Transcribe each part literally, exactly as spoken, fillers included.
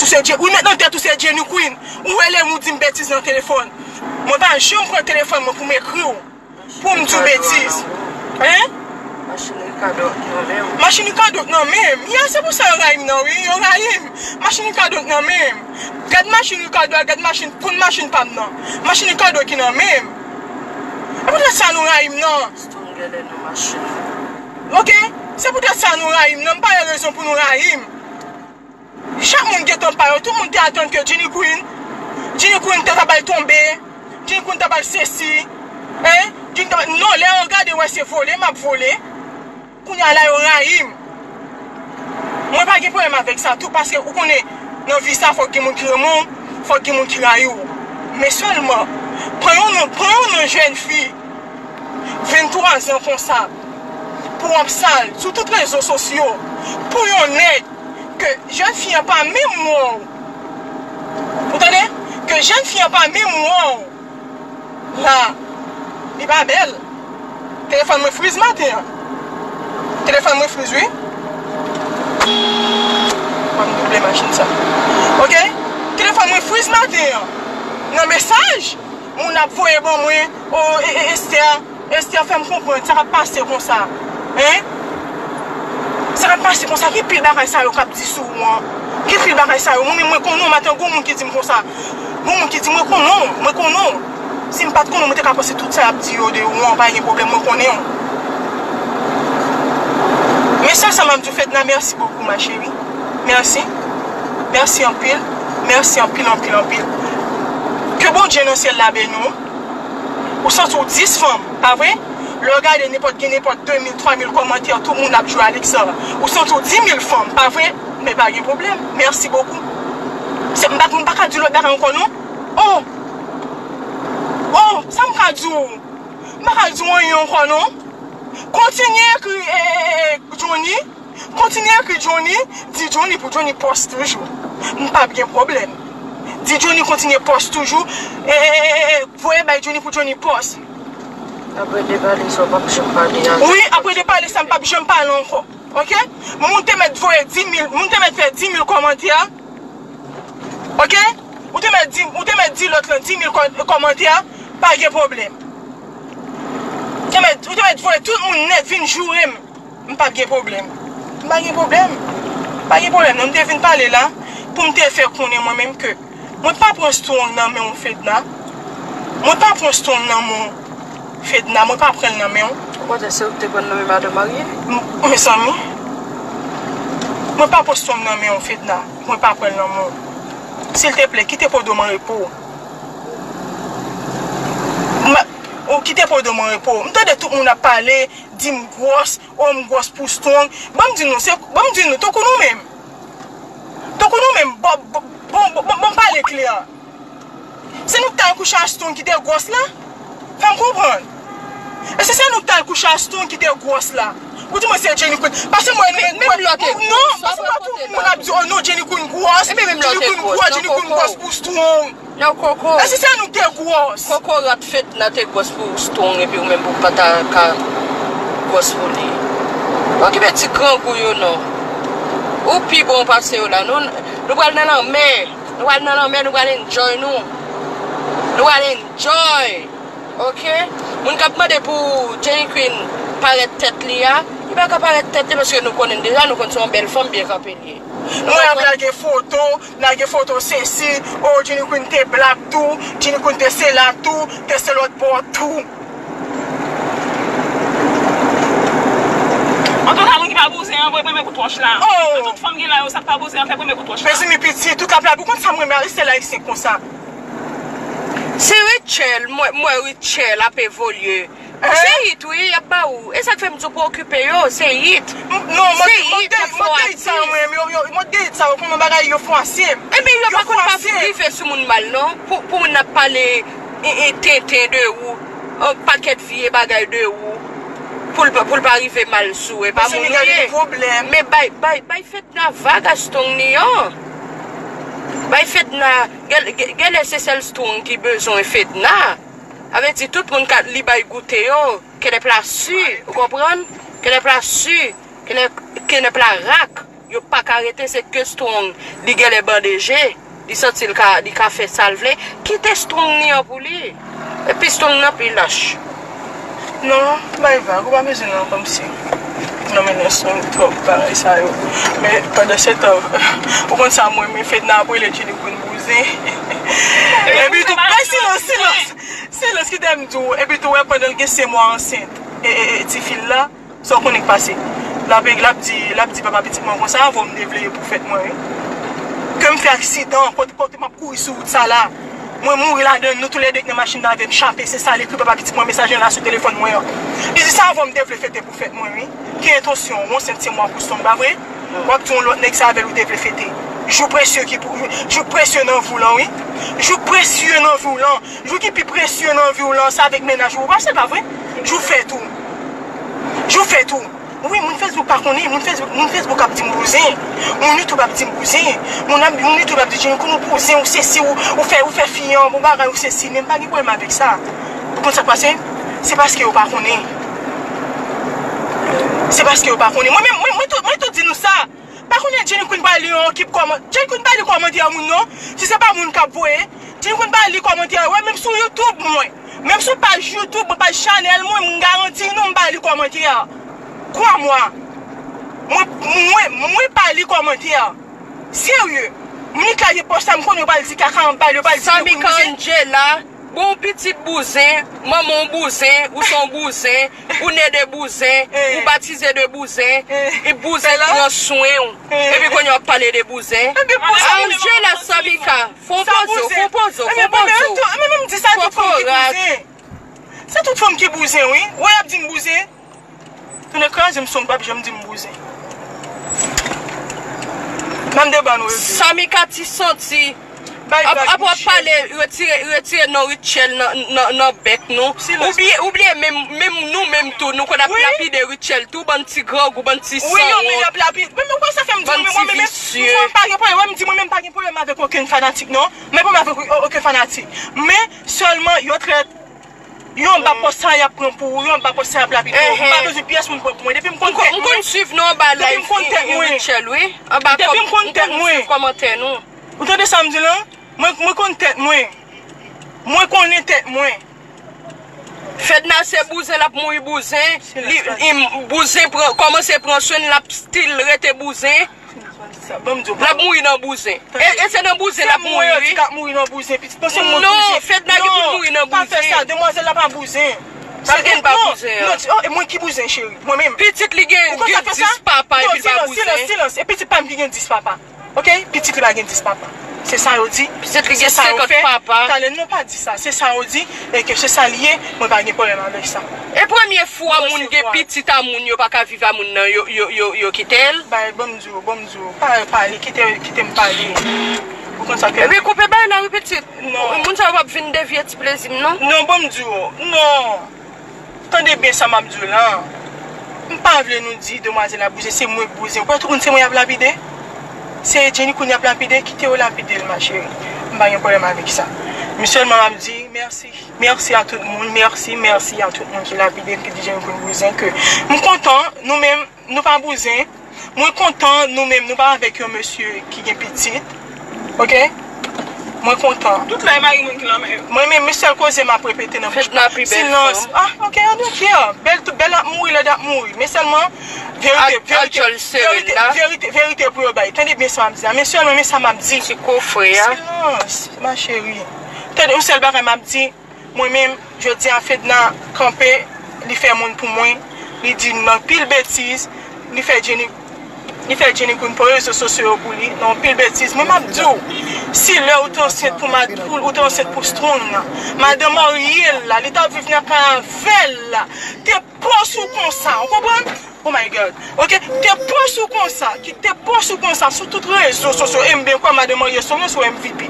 Se Je-, ou met nan tèt ou se Jenny Queen. Ou rele m, ou di m betiz nan telefòn. Mwen pa janm pran telefòn mwen pou m ekri w, pou m di w betiz. Hein? Machin Ricardo k nan men m. Ya, se pou sa yo rayi m nan, wi. Yo rayi m. Machin Ricardo k nan men m. Gad machin Ricardo a, gad machin, konn machin pa m nan. Machin Ricardo ki nan men m. E poutèt sa nou rayi m nan. Ok? Se poutèt sa nou rayi m nan. M pa gen rezon pou nou rayi m. Chak moun gen tan pa yo. Tout moun te atann ke Jenny Queen, Jenny Queen te ta bay tonbe, Jenny Queen ta bay sesi, hein? Jenny ta bay, non, lè yo gade, wè se vole m ap vole. Kounye a la yo rayi m. Mwen pa gen pwoblèm avèk sa tou, paske ou konnen, nan vi sa, fòk gen moun ki renmen w, fòk gen moun ki rayi w. Men sèlman, pran yon non, pran yon non jèn fi, venntwa zan konsa, pou w ap sal sou tout rezo sosyo, pou yon nèg ke jèn fi an pa menm wè w. Ou tande? Ke jèn fi an pa menm wè w. La, li pa bèl. Telefòn mwen friz maten an. Telefòn mwen friz, wi. Fò m double machin sa. Ok? Telefòn mwen friz maten an. Nan mesaj, moun ap voye ban mwen, o, e, e, Esther, Esther fè m konprann sa k ap pase konsa. Hein? Sa k ap pase konsa, ki pil bagay sa yo k ap di sou ou an? Ki pil bagay sa yo? Mwen menm, mwen konnen w, maten, gon moun ki di m konsa. Gon moun ki di, mwen konnen w, mwen konnen w. Si m pa t konnen w, mwen te ka panse tout sa y ap di yo de ou an, pa gen pwoblèm, mwen konnen w. Men sèl sa m ap di w, Fedna, mèsi bokou, ma chérie. Mèsi. Mèsi anpil. Mèsi anpil, anpil, anpil. Ke Bondye nan syèl la beni w. Ou santi w dis fanm, pa vre? Lè w gade nenpòt, gen nenpòt de mil, twa mil kòmantè, tout moun ap jwe Alexa. Ou santi w di mil fanm, pa vre? Men pa gen pwoblèm. Mèsi bokou. Se, m pa, m pa ka di lòt bagay ankò non. Oh! Oh! Sa m ka di w? M pa ka di w anyen ankò non. Kontinye ekri, eh, eh, eh, Johnny. Kontinye ekri Johnny. Di Johnny pou Johnny pòs toujou. M p ap gen pwoblèm. Di Johnny kontinye pòs toujou. Eh, eh, eh, eh, voye bay Johnny pou Johnny pòs. Apre de pale sa, w p ap janm pale a. Wi, apre de pale sa, m p ap janm pale ankò. Ok? Moun te mèt voye di mil, moun te mèt fè di mil kòmantè. Ok? Ou te mèt di, ou te mèt di lòt lan di mil kò-, kòmantè, pa gen pwoblèm. Te mèt, ou te mèt voye tout moun nèt vin joure m. M p ap gen pwoblèm. M pa gen pwoblèm. Pa gen pwoblèm, non, m te vin pale la pou m te fè konnen mwen menm ke mwen pa pran strong nan men w, Fedna. Mwen pa pran strong nan men w, Fedna. Mwen pa pran l nan men w. Okontrè, se ou ki te pran l nan men madanm marye. M-, mezanmi, mwen pa pran strong nan men w, Fedna. Mwen pa pran l nan men w. Silteple, kite Podo m an repo. M-, ou kite Podo m an repo. M tande tout moun ap pale, di m gwòs, o m gwòs pou strong. Ban m di nou, se, ban m di nou, tankou nou menm. Tankou nou menm, bon, bon, bon, bon, bon, bon, pale klè. Se nou k t al kouche a strong ki te gwòs la? Fè m konprann. E si se nou k t al kouche a strong ki te gwòs la? Ou di mwen se Jenny Queen. Paske mwen, men, men, men lòt non, paske mwen tout moun ap di, oh non, Jenny Queen gwòs, Jenny Queen gwòs, Jenny Queen gwòs pou strong. Non, koko. E si se nou k te gwòs? Kokorat Fedna te gwòs pou strong epi ou menm pou pa ta ka gwòs pou li. Okipe ti grangou yo non. Ou pi bon pase yo la. Nou, nou pral nan lanmè. Nou pral nan lanmè, nou pral enjoy nou. Nou pral enjoy. Ok? Moun k ap mande pou Jenny Queen parèt tèt li a, li pa ka parèt tèt li paske nou konnen l deja, nou konn se yon bèl fanm byen kanpe li ye. Mwen ap lage foto, lage foto sesi, oh, Jenny Queen te blak tou, Jenny Queen te sela tou, te se lòt bò tou. Antouka, moun ki pa bouzen an, voye premye kout wòch la. Oh! Tout fanm gen la yo, sa k pa bouzen an, fè premye kout wòch la. Mezanmi, piti, tout ap la, pou konn sa m renmen Esther Ayisyen konsa. Se Rutshelle, mwen, mwen Rutshelle ap evolye. Hein? Se hit, wi, y ap ba ou. E sa k fè m di w pa okipe yo, se hit. M-, non, mwen, se hit, y ap fè w atis. Mwen, yo, yo, mwen, hit sa yo, kòman bagay yo fè w atis. Ebyen, yo pa konn pa rive sou moun mal, non. Pou, pou moun ap pale, e, e, tenten de ou, yon pakèt vye bagay de ou, pou l pa, pou l pa rive mal sou ou, e pa moun ou ye. Men bay, bay, bay Fedna vag a strong li an. Bay Fedna, gen, gen, genlè se sèl strong ki bezwen Fedna. Sa vle di tout moun ka li bay goute yo, kenèp la si, ou konprann? Kenèp la si, kenèp, kenèp la rak. Yo pa ka rete, se ke Strong, li genlè bande je, li santi l ka, li ka fè sa l vle. Kite Strong li an pou li. Epi Strong nan pi lach. Non, bay vag, ou pa bezwen nan kòmsi. Non, men nan son twòp bagay sa yo. Men pandan se tan, ou konn sa mwen, men Fedna ap rele Jenny Queen bouzen. Epi tou, bay silans, silans, silans, kite m di w. Epi tou, wè, pandan l gen senk mwa ansent, e, e, e, ti fi l la, sa w konnen k pase? L ap, l ap di, l ap di papa pitit mwen konsa, avè w m te vle yo pou fèt mwen, wi. Ke m fè aksidan, kote, kote m ap kouri sou wout sa la. Mwen mouri ladan l, nou toulède k nan machin nan avè m chape, se sa l ekri papa pitit mwen mesaj lan la sou telefòn mwen an. Li di se avè w m te vle fete pou fèt mwen, wi. Ki entansyon w, yon sèt mwa pou Strong, pa vre? W ap di yon lòt nèg se avè l ou te vle fete. Jou presye ki pou, jou presye nan vi w lan, wi. Jou presye nan vi w lan. Jou ki pi presye nan vi w lan, se avèk mennaj ou ou pase l, pa vre? Jou fèt ou. Jou fèt ou. Wi, moun Facebook pa konnen, moun Facebook, moun Facebook ap di m bouzen. Moun YouTube ap di m bouzen. Moun ap, moun YouTube ap di Jenny Queen ou bouzen, ou sesi, ou, ou fè, ou fè fi an bon bagay, ou sesi, men m pa gen pwoblèm avèk sa. Ou konn sa k pase? Se paske yo pa konnen. Se paske yo pa konnen. Mwen menm, mwen, mwen tou, mwen tou di nou sa. Pa konnen Jenny Queen pa li yon ekip kòman-, Jenny Queen pa li kòmantè moun non. Si se pa moun k ap voye, Jenny Queen pa li kòmantè, wè, menm sou YouTube mwen. Menm sou paj YouTube mwen, paj chanèl mwen, m garanti nou m pa li kòmantè. Kwa mwa. Mwen, mwen, mwen pa li kòmantè. Serye. M li kay pòs sa, m konnen yo pral di kaka anba l, yo pral di Samika Angela, bon pitit bouzen, manman w bouzen, ou se yon bouzen, ou ne de bouzen, ou batize de bouzen, e bouzen pran swen w. Epi kounye a w ap pale de bouzen. Angela, Samika, fè w poze w, fè w poze w, fè w poze w. Kòkòrat. Se tout fanm ki bouzen, wi. Wè, y ap di m bouzen. Tounen kraze m, Strong p ap janm di m bouzen. Ban m de ban nou rete. Samika ti santi. Ap, ap w ap pale, retire, retire non Rutshelle nan, nan, nan bèk nou. Ou bliye, ou bliye menm, menm nou menm tou, nou konn ap lapide Rutshelle tou, bann ti grangou, bann ti sanwont. Wi, yo menm y ap lapide. Mwen menm, wè sa fè m di mwen menm, mwen menm, mwen pa gen pwoblèm, wè m di mwen menm pa gen pwoblèm avèk okenn fanatik non. Men pwoblèm avèk okenn fanatik. Men sèlman yo trèt. Yo anba pòs sa y ap pran pou ou, yo anba pòs sa y ap lapide ou. M pa bezwen pyès moun pran pou mwen. Depi m konn tèt mwen. M konn swiv nou anba live Rutshelle, wi. Anba kòm, m konn swiv kòmantè nou. Ou tande sa m di la? Mwen, mwen konn tèt mwen. Mwen konnen tèt mwen. Fedna se bouzen, l ap mouri bouzen. Li, li, bouzen pran, kòmanse pran swen l, l ap still rete bouzen. L ap mouri nan bouzen. E, e se nan bouzen l ap mouri, wi. L ap mouri nan bouzen. Pitit panse m mwen bouzen. Non, Fedna gen pou l mouri nan bouzen. Non, pa fè sa. Demwazèl la pa bouzen. Sa gen pa bouzen an. Non, oh, e mwen ki bouzen, cheri. Mwen menm. Pitit li gen, gen dis papa epi l pa bouzen. Silans, silans. E pitit pa m ki gen dis papa. Ok? Pitit li pa gen dis papa. Se sa yo di. Pitit li gen senkant papa. Talè non pa di sa. Se sa yo di. E ke se sa l ye. Mwen pa gen pwoblèm avèk sa. E premye fwa moun gen pitit a moun yo pa ka viv a moun nan, yo, yo, yo, yo kite l. Bay, ban m di w, ban m di w. Pa pale, kite, kite m pale. Ou konn sa ke. Epi koupe bay la wi pitit. Non. Moun sa yo p ap vin devye ti plezi m non. Non, ban m di w. Non. Tande byen sa m ap di w la. M pa vle nou di demwazèl la bouzen, se mwen k bouzen. Ou kwè tout moun se mwen y ap lapide? Se Jenny Queen y ap lapide, kite yo lapide l, ma chérie. M pa gen pwoblèm avèk sa. Men sèlman m ap di mèsi. Mèsi a tout moun, mèsi, mèsi a tout moun ki lapide m, ki di Jenny Queen bouzen, ke m kontan, nou menm, nou pa bouzen. Mwen kontan, nou menm, nou pa avèk yon mesye ki gen pitit. Ok? Mwen kontan. Tout la e mari moun ki nan men yo. Mwen menm, men sèl koze m ap repete nan bouch mwen. Silans. Ah, ok, I don't care. Bèl, tout bèl ap mouri, lèd ap mouri. Men sèlman, verite, verite, verite, verite, verite pou yo bay. Tande byen sa m ap di a. Men sèlman, men sa m ap di. Ti kofre a. Silans, ma chérie. Tande, yon sèl bagay m ap di. Mwen menm, jodi a Fedna kanpe, li fè moun pou mwen, li di m anpil betiz, li fè Jenny, li fè Jenny Queen pran rezo sosyo yo pou li, nan anpil betiz. Mwen m ap di w, si lè ou te ansent pou mad-, ou, ou te ansent pou Strong nan, madanm marye l la, li t ap viv nan kay avè l la, te pòs ou konsa, ou konprann? Oh my God. Ok, te pòs ou konsa, ki te pòs ou konsa sou tout rezo sosyo, e m byen kwè madanm marye Strong nan sou M V P.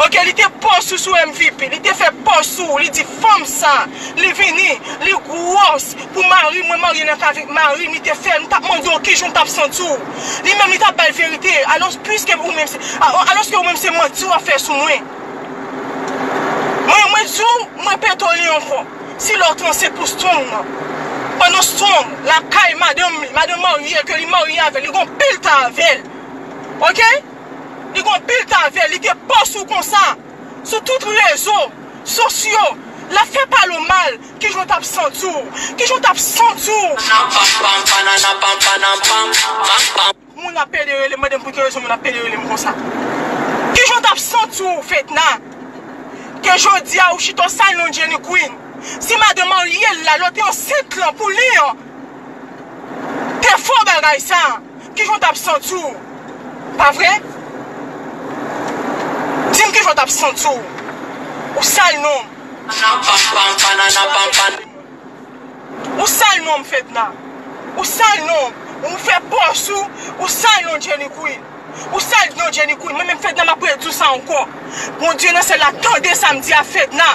Ok, li te pòs ou sou M V P, li te fè pòs ou, li di fanm sa, li vini, li gwòs pou mari mwen, marye nan kay avèk mari m, li te fè, m t ap mande w kijan w t ap santi w. Li menm li t ap bay verite, alò, piske ou menm se, a, alòske ou menm se manti w ap fè sou mwen. Mwen, mwen di w, mwen pete w li ankò. Si lè w te ansent pou Strong nan, Pandan Strong lakay madanm li, madanm marye ke li marye avè l, li gon pil tan avè l. Oke? Li gon pil tan avè l, li gen pòs ou konsa. Sou tout rezo sosyo, l ap fè pale w mal. Kijan w t ap santi w? Kijan w t ap santi w? Moun ap pede rele m, mande m pou ki rezon moun ap pede rele m konsa. Kijan w t ap santi w, Fedna? Ke jodi a ou chita w sal non Jenny Queen. Si madanm marye l la, lè w te ansent lan pou li an, te fè w bagay sa, kijan w t ap santi w? Pa vre? Di m kijan w t ap santi w. Ou sal non m. Ou sal non m, Fedna. Ou sal non m. Ou fè pòs ou, ou sal non Jenny Queen. Ou sal non Jenny Queen. Mwen menm Fedna, m ap redi w sa ankò. Bondye nan syèl la tande sa m di a, Fedna.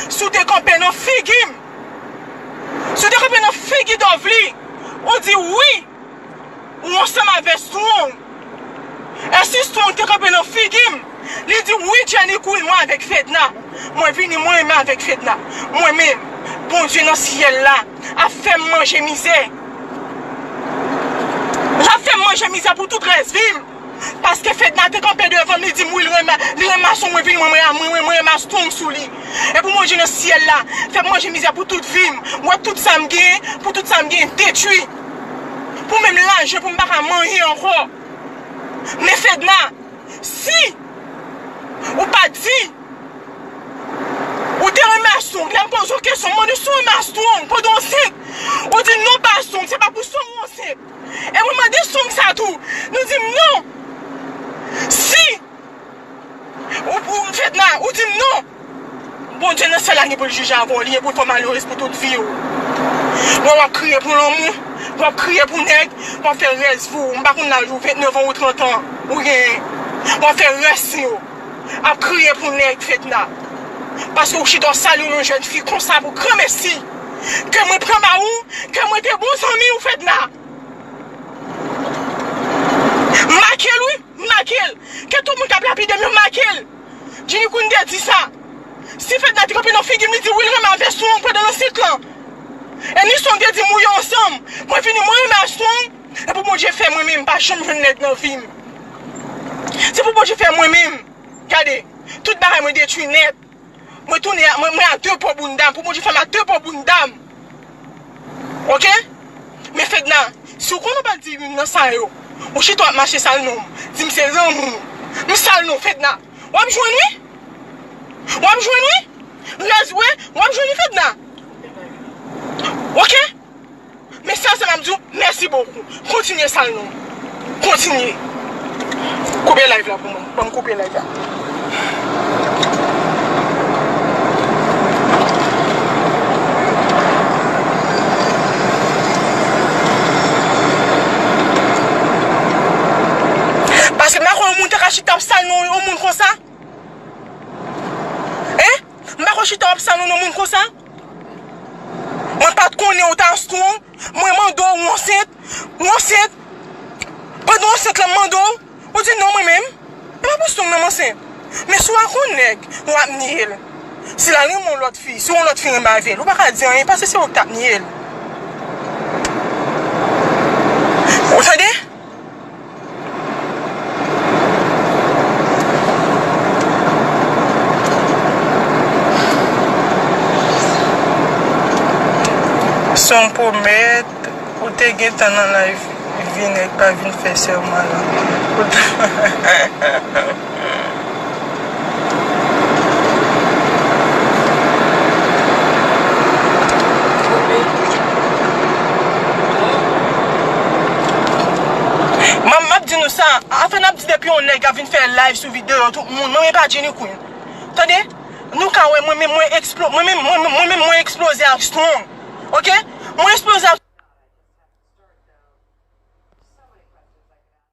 Si w te kanpe nan figi m, si w te kanpe nan figi Dovely, ou di wi, ou ansanm avè Strong. E si Strong te kanpe nan figi m, li di wi, Jenny Queen, mwen avèk Fedna. Mwen vini, mwen renmen avèk Fedna. Mwen menm, Bondye nan syèl la ap fè m manje mizè. L ap fè m manje mizè pou tout rès vi m. Paske Fedna te kanpe devan m, li di m wi, l renmen, li renmen Strong, mwen vini, mwen, mwen, mwen, mwen renmen Strong sou li. E pou Bondye nan syèl la fè m manje mizè pou tout vi m. Wè tout sa m genyen, pou tout sa m genyen detwi. Pou menm lajan, pou m pa ka manje ankò. Men Fedna, si ou pa di ou te renmen Strong, lè m poze w kesyon, m mande si w renmen Strong pandan w ansent, ou di non, pa Strong, se pa pou Strong ou ansent. E mwen mande Strong sa tou, li di m non. Si ou, ou, Fedna, ou di m non, Bondye nan syèl la gen pou l jije avè w, li gen pou l fè w malerèz pou tout vi w. Mwen w ap kriye pou lanmou, w ap kriye pou nèg, w ap fè rès vi w. M pa konn laj ou, vennèf an ou trant an ou genyen. W ap fè rès vi w ap kriye pou nèg, Fedna. Paske ou chita w sal yon jèn fi konsa pou granmesi. Ke mwen pran ba ou, ke mwen te bon zanmi w, Fedna. M make l wi, m make l. Ke tout moun k ap lapide m yo make l. Jenny Queen te di sa. Si Fedna te kanpe nan figi m, li di wi, l renmen avè Strong pandan l ansent lan. E ni Strong te di m wi, yo ansanm. Mwen vini, mwen renmen Strong. E pou Bondye fè mwen menm pa janm jwenn nèg nan vi m. Se pou Bondye fè mwen menm. Gade, tout bagay mwen detwi nèt. Mwen tounen, mwen, mwen a de po bounda m. Pou Bondye fè m a de po bounda m. Oke? Men Fedna, si w konnen w pa di youn nan sa yo, ou chita w ap mache sal non m, di m se lanmou. M sal non, Fedna. W ap jwenn wi. W ap jwenn wi. Rès wi. W ap jwenn wi, Fedna. Oke? Men sèl sa m ap di w, mèsi bokou. Kontinye sal non. Kontinye. Koupe live la pou mwen. Ban m koupe live la. Paske m pa kwè yon moun ta ka chita ap sal non yon moun konsa. Hein? M pa kwè chita ap sal non yon moun konsa. Mwen pa t konnen ou ta strong. Mwen mande w, ou ansent. Ou ansent. Pandan w ansent lan, m mande w, ou di non mwen menm. E pa pou strong nan m ansent. Men si w ak yon nèg, w ap niye l. Si l al renmen yon lòt fi, si yon lòt fi renmen avè l, ou pa ka di anyen, paske se ou k t ap niye l. Ou tande? Se yon pwomèt, ou te gentan nan live, vin nèg pa vin fè sèman lan. Mwen, m ap di nou sa, afè n ap di depi yon nèg ap vin fè live sou videyo tout moun, mwen menm pa Jenny Queen. Tande? Nou ka wè mwen menm mwen eksplo-, mwen menm, mwen, mwen menm mwen eksploze ak strong. Oke? Mwen eksploze ak